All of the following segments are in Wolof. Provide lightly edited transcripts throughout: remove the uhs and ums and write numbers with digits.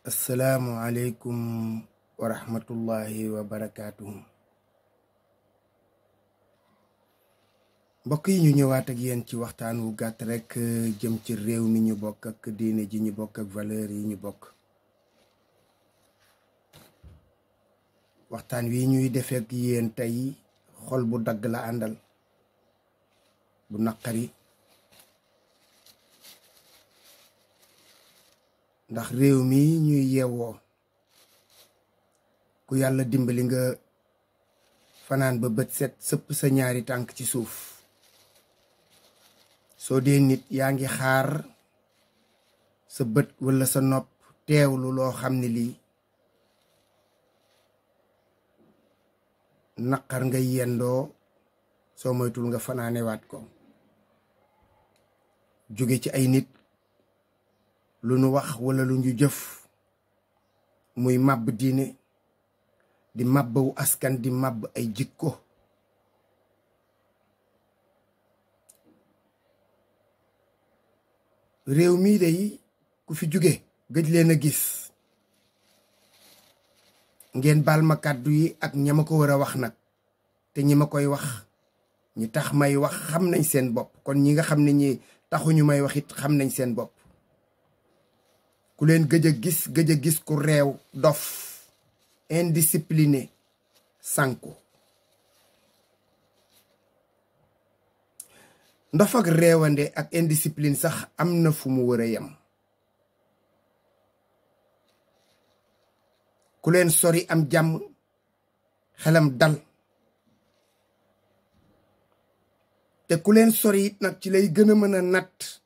asalaamualeykum wa rahmatullahi wa barakaatuhu. mbokk yi ñu ñëwaat ak yéen ci waxtaan wu gàtt rek jëm ci réew mi ñu bokk ak diine ji ñu bokk ak valeur yi ñu bokk. waxtaan wi ñuy defee ak yéen tey xol bu dagg la àndal, bu naqari, ndax réew mi ñuy yeewoo ku yàlla dimbali nga fanaan ba bët set sëpp sa ñaari tànk ci suuf. soo dee nit yaa ngi xaar sa bët walla sa nopp teewlu loo xam ne lii naqar nga yendoo, soo moytul nga fanaanewaat ko. jóge ci ay nit lu nu wax walla lu ñu jëf muy màbb diine, di màbbawu askan, di màbb ay jikko. réew mii day ku fi jóge gëj leen a gis, ngeen baal ma kàddu yi ak ña ma ko war a wax nag, te ñi ma koy wax ñi tax may wax xam nañ seen bopp, kon ñi nga xam ne ñi taxuñu may wax it xam nañ seen bopp. ku leen gëj a gis ku réew, dof, indiscipliné, sànku. ndof ak réewande ak indiscipline sax am na fu mu war a yem. ku leen sori am jàmm, xelam dal, te ku leen sori it nag ci lay gën a mën a natt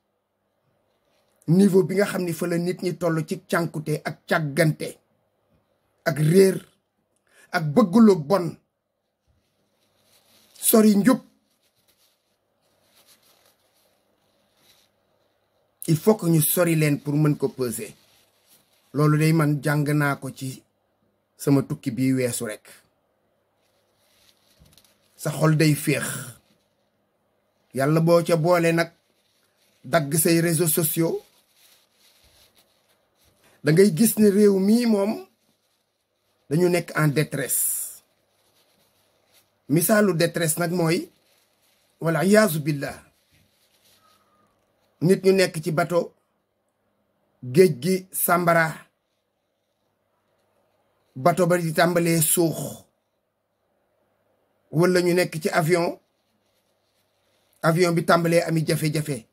niveau bi nga xam ni fa la nit ñi toll ci cànkute ak càggante ak réer ak bëgg lu bon, sori njub. il faut que ñu sori leen pour mën ko peser. loolu day man jàng naa ko ci sama tukki bi weesu rekk. sa xol day féex, yàlla boo ca boole nag dagg say réseaux sociaux, da ngay gis ne réew mii moom dañu nekk en détresse. misaalu détresse nag mooy wala iyaazu billah, nit ñu nekk ci bateau, géej gi sàmbara, bateau ba di tàmbalee suux, wala ñu nekk ci avion bi tàmbalee ami jafe-jafe.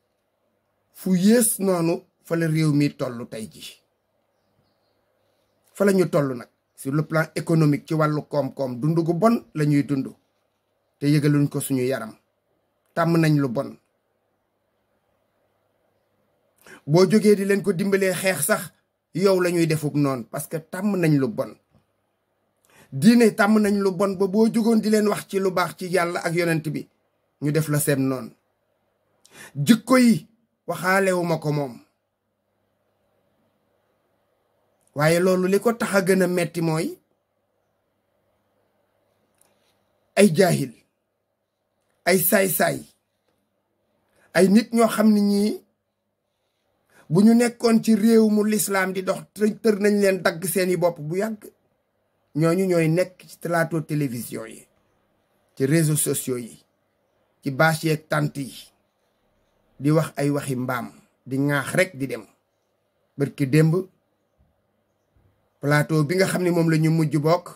fu yées noonu fa la réew mi toll tey ji. fa la ñu toll nag sur le plan économique, ci wàllu koom-koom, dund gu bon la ñuy dund te yëgaluñ ko suñu yaram. tàmm nañ lu bon. boo jógee di leen ko dimbalee xeex sax yow la ñuy defub noonu, parce que tàmm nañ lu bon. diine tàmm nañ lu bon ba boo jógoon di leen wax ci lu baax ci yàlla ak yonent bi ñu def la seen noonu. jikko yi waxaalewuma ko moom, waaye loolu li ko tax a gën a metti mooy ay jaahil, ay saay-saay, ay nit ñoo xam ne ñii bu ñu nekkoon ci réew mu lislaam di dox tër nañ leen dagg seeni bopp bu yàgg. ñooñu ñooy nekk ci plateau télévision yi, ci réseaux sociaux yi, ci bâche yeeg tant yi, di wax ay waxi mbaam, di ŋaax rek di dem. barki démb plateau bi nga xam ne moom la ñu mujj bokk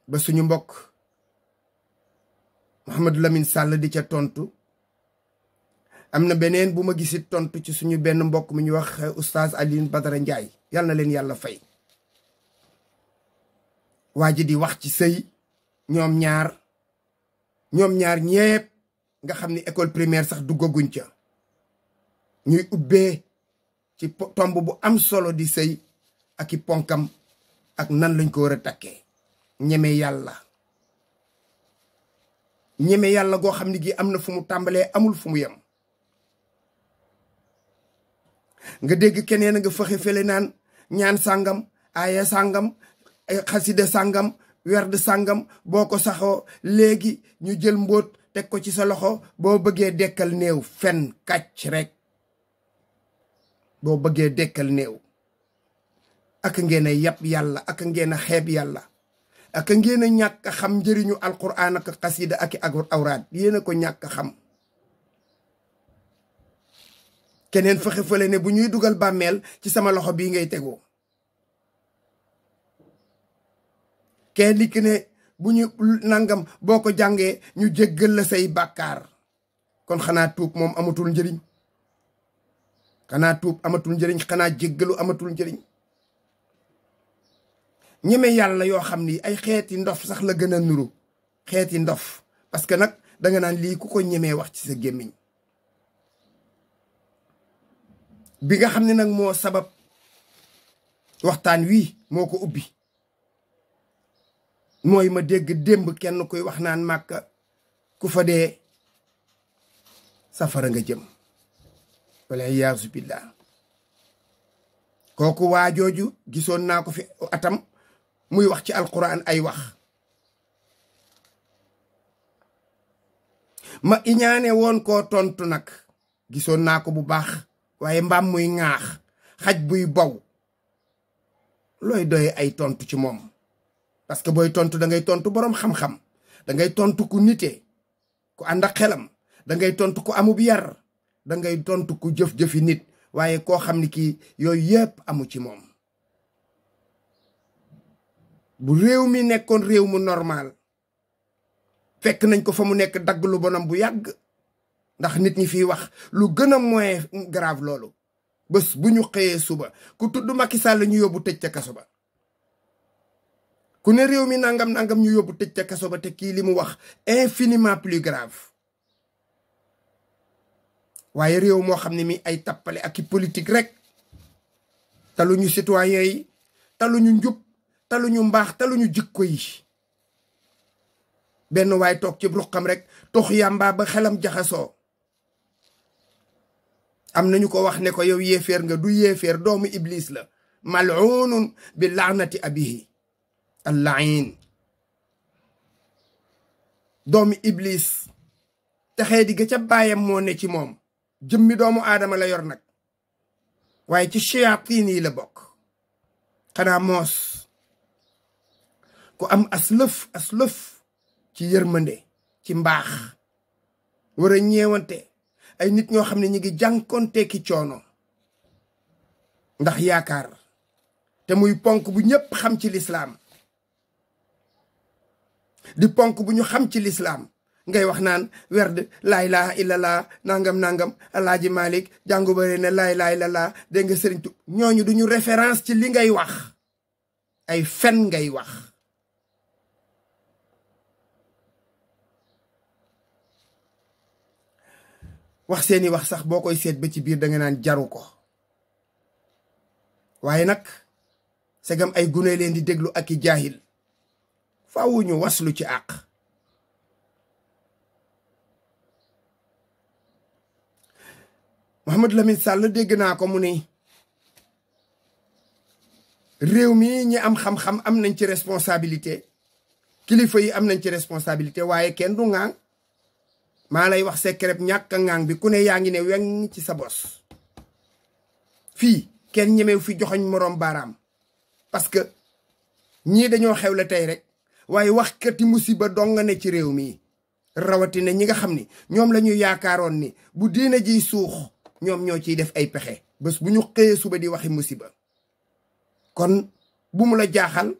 ba suñu mbokk Mouhamadou Lamine Sall di ca tontu, am na beneen bu ma gisit tontu ci suñu benn mbokk mu ñu wax oustaz Alioune Badara Ndiaye, yal na leen yàlla fay. waa ji di wax ci sëy, ñoom ñaar ñépp nga xam ni école primaire sax duggaguñ ca, ñuy ubbee ci tomb bu am solo di sëy ak i ponkam ak nan lañ ko war a takkee. ñeme yàlla goo xam ni gi am na fu mu tàmbalee, amul fu mu yem. nga dégg keneen a nga fexe fele naan ñaan sàngam, aaya sàngam, xasida sàngam, werd sàngam, boo ko saxoo léegi ñu jël mbóot teg ko ci sa loxo boo bëggee dekkal néew. fen, kàcc rek. boo bëggee dekkal néew ak ngeen a yab yàlla ak ngeen a xeeb yàlla ak ngeen a ñàkk a xam njëriñu alquran ak xasida ak awraad yéen a ko ñàkk a xam. keneen fexe fële ne bu ñuy dugal bàmmeel ci sama loxo bii ngay tegoo. kenn li ki ne bu ñu nangam boo ko jàngee ñu jéggal la say bàkkaar. kon xanaa tuub moom amatul njëriñ. xanaa tuub amatul njëriñ xanaa jéggalu amatul njëriñ. ñeme yàlla yoo xam ni ay xeeti ndof sax la gën a nuru xeeti ndof parce que nag danga naan lii ku ko ñemee wax ci sa gémmiñ. bi nga xam ne nag moo sabab waxtaan wi moo ko ubbi mooy ma dégg démb kenn koy wax naan Màkka ku fa dee safara nga jëm wala iyaasu billah. kooku waa jooju gisoon naa ko fi atam muy wax ci alquran ay wax ma iñaane woon koo tontu nag gisoon naa ko bu baax waaye mbaam muy ŋaax xaj buy bow looy doy ay tontu ci moom. parce que booy tontu da ngay tontu boroom xam-xam da ngay tontu ku nite ku ànd ak xelam da ngay tontu ku amub yar da ngay tontu ku jëf-jëfi nit waaye koo xam ni kii yooyu yépp amu ci moom. bu réew mi nekkoon réew mu normal fekk nañ ko fa mu nekk dagg lu bonam bu yàgg ndax nit ñi fiy wax lu gën a moins grave loolu bés bu ñu xëyee suba ku tudd Macky Sall ñu yóbbu tëj ca kaso ba. ku ne réew mi nangam nangam ñu yóbbu tëj ca kaso ba te kii li mu wax infiniment plus grave. waaye réew moo xam ne mi ay tappale ak i politique rek taluñu citoyen yi taluñu njub taluñu mbaax taluñu jikko yi. benn waay toog ci ruqam rek tox yàmbaa ba xelam jaxasoo. am nañu ko wax ne ko yow yéeféer nga du yéeféer doomu iblis la mal'unun bi laanati abihi al-la'in. doomu iblis texee di ga ca baayam moo ne ci moom jëmmi doomu aadama la yor nag waaye ci shayatin yi la bokk. xanaa moos ku am aslëf ci yërmande ci mbaax war a ñeewante ay nit ñoo xam ne ñi ngi jànkonte ki coono ndax yaakaar te muy ponk bu ñépp xam ci lislaam di ponk bu ñu xam ci lislaam ngay wax naan werd laa ilaaha illallah nangam alaaji Malik jàngu bare ne laa ilaaha illallah dégg nga sëriñ tu ñooñu duñu référence ci li ngay wax ay fen ngay wax. wax seeni wax sax boo koy seet ba ci biir danga naan jaru ko waaye nag segam ay gune leen di déglu ak i jaahil faaw ñu waslu ci àq. Mouhamadou Lamine Sall dégg naa ko mu ni réew mi ñi am xam-xam am nañ ci responsabilité kilifa yi am nañ ci responsabilité waaye kenn du ŋaang. maa lay wax secret ñàkk a ŋaang bi ku ne yaa ngi ne weŋ ci sa bos. fii kenn ñemew fi joxoñ moroom baaraam parce que ñii dañoo xew la tey rek waaye waxkati musiba dong nga ne ci réew mi rawatina ñi nga xam ni ñoom la ñu yaakaaroon ni bu diina jiy suux ñoom ñoo ciy def ay pexe bés bu ñu xëyee suba di waxi musiba. kon bu mu la jaaxal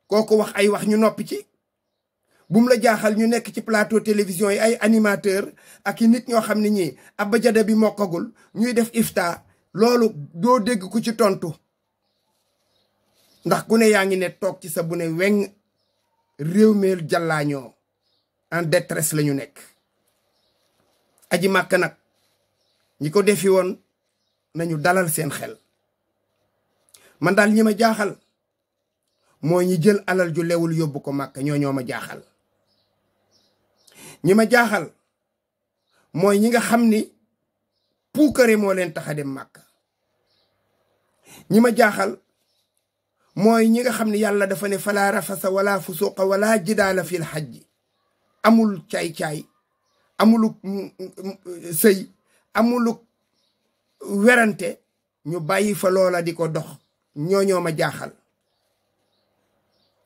kooku wax ay wax ñu noppi ci. bu mu la jaaxal ñu nekk ci plateau télévision yi ay animateur ak i nit ñoo xam ne ñii abba jada bi mokkagul ñuy def ifta loolu doo dégg ku ci tontu ndax ku ne yaa ngi ne toog ci sa bu ne weŋ réew meel jàllaañoo en détresse la ñu nekk. aji màkk nag ñi ko defi woon nañu dalal seen xel. man daal ñi ma jaaxal mooy ñi jël alal ju lewul yóbbu ko màkk ñoo ma jaaxal. ñi ma jaaxal mooy ñi nga xam ni puukare moo leen tax a dem màkk. ñi ma jaaxal mooy ñi nga xam ne yàlla dafa ne falaa rafasa wala fusuqa wala jidaala fil hajji amul caay-caay amulu sëy amulu werante ñu bàyyi fa loola di ko dox ñoo ma jaaxal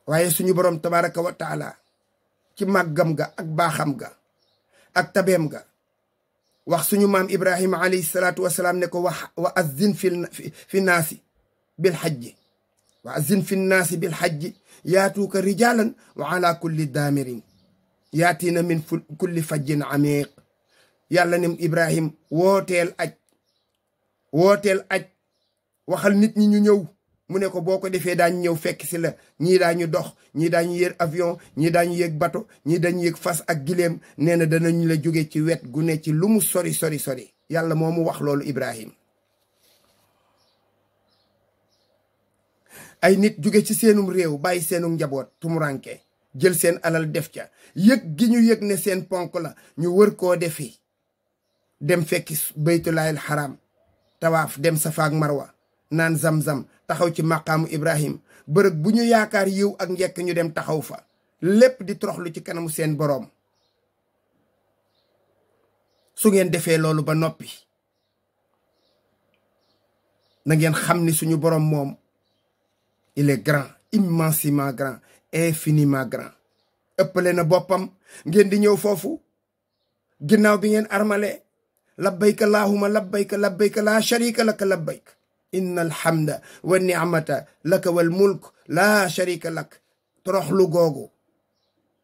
waaye suñu boroom tabaraka wa taala ci màggam ga ak baaxam ga ak tabeem ga wax suñu maam ibrahima alayhi salaatu wasalaam ne ko wa azzin fi naasi bil hajji wa azzin fi naasi bil hajji yaatuuka rijalan wa ala kulli daamirin yaatiina min kulli fajjin amiq yàlla ne ibrahim wooteel aj waxal nit ñi ñu ñëw mu ne ko boo ko defee daañu ñëw fekk si la ñii daañu dox ñii daañu yéeg avion ñii daañu yéeg bato ñii dañu yéeg fas ak giléem nee na danañu la jóge ci wet gu ne ci lu mu sori yàlla moo mu wax loolu ibrahim ay nit jóge ci seenum réew bàyyi seenum njaboot tumuranke jël seen alal def ca yëg gi ñu yëg ne seen ponk la ñu wër koo defi dem fekki baytullaahil xaram tawaaf dem safa ak marwa naan zam-zam taxaw ci maqaamu ibrahim bërëg bu ñu yaakaar yiw ak njekk ñu dem taxaw fa lépp di toroxlu ci kanamu seen boroom su ngeen defee loolu ba noppi na ngeen xam ni suñu boroom moom il est grand, immensément grand, infiniment grand ëppale na boppam ngeen di ñëw foofu ginnaaw bi ngeen armale labbayka allahumma labbayka labbayka la sharika laka labbayk inna alhamda wa ni'mata laka wal mulk la sharika lak toroxlu googu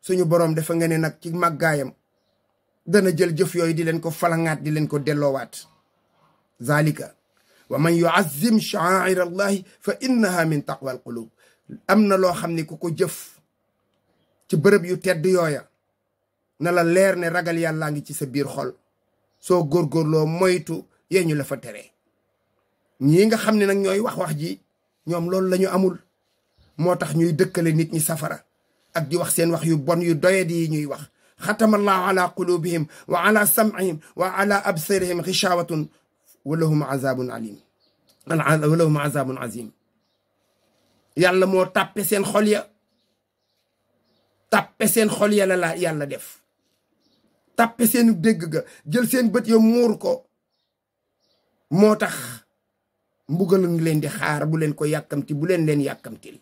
suñu boroom dafa nga ne nag ci màggaayam dana jël jëf yooyu di leen ko falangaat di leen ko delloowaat zalika wa man yu'azzim sha'air allahi fa innaha min taqwa al qulub am na loo xam ne ku ko jëf ci bërëb yu tedd yooya na la leer ne ragal yàllaa ngi ci sa biir xol soo góorgóorloo moytu yee ñu la fa tere ñii nga xam ne nag ñooy wax ji ñoom loolu la ñu amul moo tax ñuy dëkkale nit ñi safara ak di wax seen wax yu bon yu doyadi yi ñuy wax xatama allahu ala qulubihim wa ala sam'ihim wa ala absarihim xishawatun wa lahum azabun alim wa lahum azabun azim yàlla moo tàppe seen xol ya tàppe seen xol ya la yàlla def tàppe seen dégg ga jël seen bët ya muur ko moo tax mbugal ngi leen di xaar bu leen ko yàkkamti bu leen yàkkamtil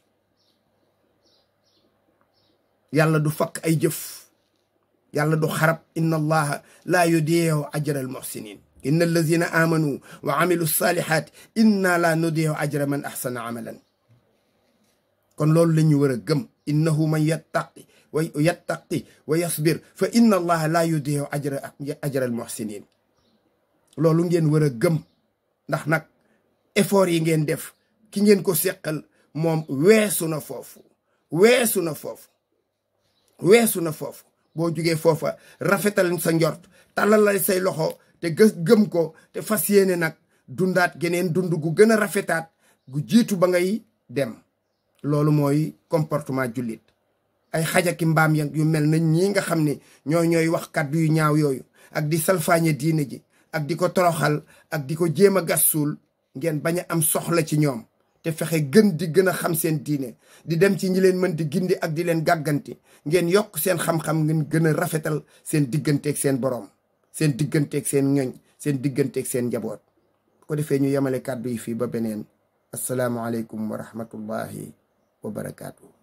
yàlla du fakk ay jëf yàlla du xarab inna allaha laa yudii'u ajra al muhsinin inna allazina amanu wa amilu salihat inna la nudii'u ajra man ahsana amalan kon loolu la ñu war a gëm innahu man yattaqi wa yasbir fa inna allaha laa yudii'u ajra al muhsinin loolu ngeen war a gëm ndax nag effort yi ngeen def ki ngeen ko seqal moom weesu na foofu boo jugee foofa rafetal sa njort tàllalal say loxo te gëm ko te fas yéene nag dundaat geneen dund gu gën a rafetaat gu jiitu ba ngay dem loolu mooy comportement jullit ay xajaki mbaam yu mel na ñii nga xam ne ñooy wax kàddu yu ñaaw yooyu ak di salfaañe diine ji ak di ko toroxal ak di ko jéem a gas suul ngeen bañ a am soxla ci ñoom te fexe gën a xam seen diine di dem ci ñi leen mën di gindi ak di leen gàgganti ngeen yokk seen xam-xam ngeen gën a rafetal seen digganteeg seen boroom seen digganteeg seen ñoñ seen digganteeg seen njaboot ko defee ñu yemale kàddu yi fii ba beneen asalaamualeykum wa rahmatullahi wa barakaatu.